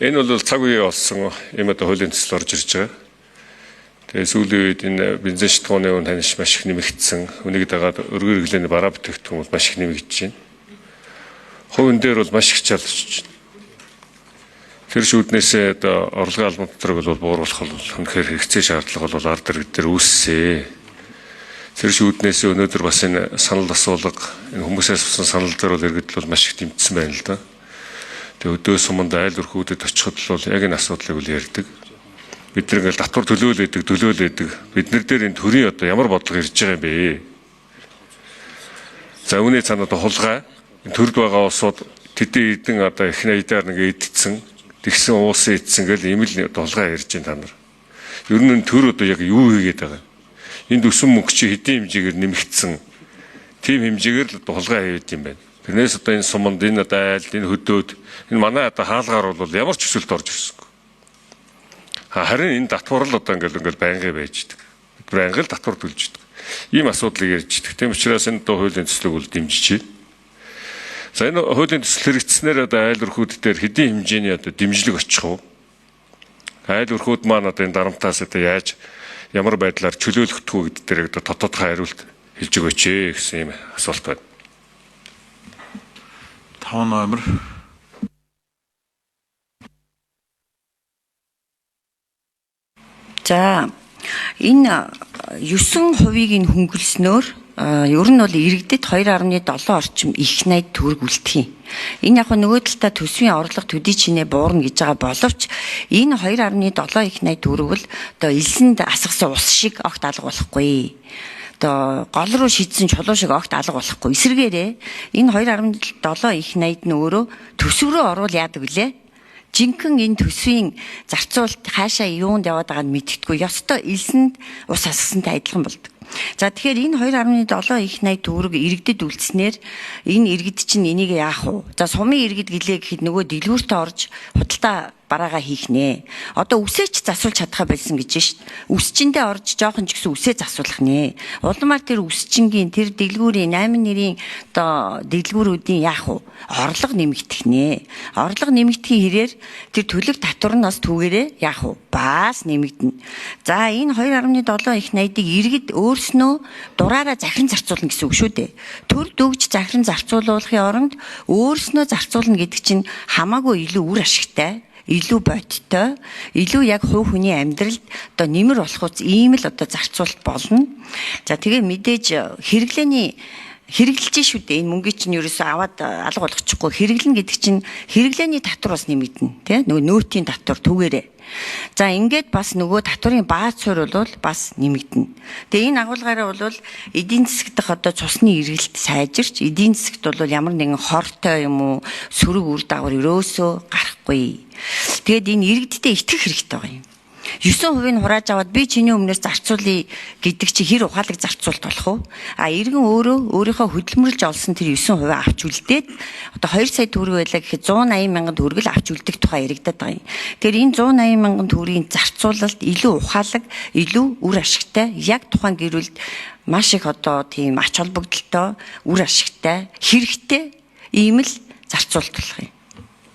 Энэ бол цаг үе болсон ийм одоо хуулийн төсөл орж ирж байгаа. Тэгээ сүүлийн үед энэ бензин шатхууны үн таньш маш их нэмэгдсэн. Үнийг дагаад өргөн хэрэглээний бараа бүтээгдэхүүн бол маш их нэмэгдэж байна. Хувин дээр бол маш их чалж байна. Тэр шүүднээсээ одоо орлогын албан дотрог бол бууруулах бол үнэхээр хэрэгцээ шаардлага бол ард иргэд дээр үүссэн. Тэр шүүднээсээ өнөөдөр бас энэ санал асуулга энэ хүмүүсээс авсан санал дээр бол иргэд бол маш их дэмжсэн байна л да. Тэгээ өдөө суманд айл өрхүүдэд очиход л бол яг энэ асуудлыг үл ярьдаг. Бид нар ингээл татвар төлөөлөдөг. Бид нар дээр энэ төрийн одоо ямар бодлого ирж байгаа юм бэ? За үүний цаана одоо хулгай энэ төрд байгаа улсууд тэдэн эдэн одоо их найдаар нэг эддсэн тэгсэн уусын эдсэн гэл ийм л хулгай ярьж байна та нар. Ер нь төр одоо яг юу хийгээд байгаа юм? Энд өсөн мөнгө чи хэдийн хэмжээгээр нэмэгдсэн. Тийм хэмжээгээр л одоо хулгай хийгээд юм байна. Тэрнээс одоо энэ суманд, энэ одоо айлд, энэ хөдөөд, энэ манай одоо хаалгаар бол ямар ч өсөлт орж ирсэнгүй. Харин энэ татвар л одоо ингээл байнгын байж идэг. Бид байнгын л татвар төлж идэг. Ийм асуудлыг ярьж идэг. Тийм учраас энэ одоо хуулийн төслийг бол дэмжиж байна. За энэ хуулийн төсөл хэрэгжсэнээр одоо айл өрхүүд дээр хэдийн хэмжээний одоо дэмжлэг очих вэ? Айл өрхүүд маань одоо энэ дарамтаас одоо яаж ямар байдлаар чөлөөлөгдөх үү гэдэг дээр одоо тодорхой хариулт хэлж өгөөч гэсэн ийм асуулт байна. 5 номер. За энэ 9%-ийг нь хөнгөлснөөр ер нь бол иргэдэд 2.7 орчим их найд төгрөг үлдэх юм. Энэ яг нөгөө талдаа төсвийн орлого төдий чинээ буурна гэж байгаа боловч энэ 2.7 их найд төгрөг бол одоо элсэнд асгасан ус шиг огт алга болохгүй. Одоо гол руу шидсэн чулуу шиг огт алга болохгүй. Эсвэргээрээ энэ 2.7 их найд нь өөрөө төсөв рүү орвол яадаг вүлээ? Жинхэнэ энэ төсвийн зарцуулалт хаашаа юунд яваад байгааг нь мэддэхгүй. Ёстой элсэнд ус асгасантай адилхан болдог. За тэгэхээр энэ 2.7 их найд төгрөг иргэдэд үлдснээр энэ иргэд чинь энийг яах вэ? За сумын иргэд гэлээ гэхэд нөгөө дэлгүүртээ орж худалдаа бараагаа хийх нэ. Одоо үсээч засуулж чадхаа болсон гэж шít. Үсчиндээ орж жоохон ч гэсэн үсээ засуулах нэ. Улмаар тэр үсчингийн тэр дэлгүүрийн 8 нэрийн одоо дэлгүүрүүдийн яах вэ? Орлого нэмэгдэх нэ. Орлого нэмэгдэхийн хэрээр тэр төлөв татвар нь бас түүгээрээ яах вэ? Бас нэмэгдэнэ. За энэ 2.7 их найдыг иргэд өөрснөө дураараа захиран зарцуулна гэсэн үг шүү дээ. Төр дөгж захиран зарцуулахын оронд өөрснөө зарцуулна гэдэг чинь хамаагүй илүү үр ашигтай, илүү бодиттой, илүү яг хувь хүний амьдралд одоо нэмэр болох үс ийм л одоо зарцуулалт болно. За тэгээ мэдээж хэрэглээний хэрэглэж шүү дээ. Энэ мөнгийг чинь ерөөсөө аваад алга болгочихгүй. Хэрэглэн гэдэг чинь хэрэглээний татвар бас нэмэгдэнэ, тий? Нөгөө нөөтийн татвар түгээрээ. За ингээд бас нөгөө татварын бааз суурь бол бас нэмэгдэнэ. Тэгээ энэ агуулгаараа бол эдийн засаг дахь одоо цусны эргэлт сайжирч, эдийн засагт бол ямар нэгэн хортой юм уу сөрөг үр дагавар ерөөсөө гарахгүй. Тэгээд энэ иргэдтэй итгэх хэрэгтэй байгаа юм. 9% нь хурааж аваад би чиний өмнөөс зарцуулъя гэдэг чи хэр ухаалаг зарцуулт болох вэ? А иргэн өөрөө өөрийнхөө хөдөлмөрлж олсон тэр 9% авч үлдээд одоо 2 сая төгрөг байлаа гэхэд 180 мянган төгрөг л авч үлдэх тухай яригадаад байгаа юм. Тэгэхээр энэ 180 мянган төгрөгийн зарцуулалт илүү ухаалаг, илүү үр ашигтай, яг тухайн гэрүүлд маш их одоо тийм ач холбогдолтой, үр ашигтай, хэрэгтэй ийм л зарцуулалт болох юм.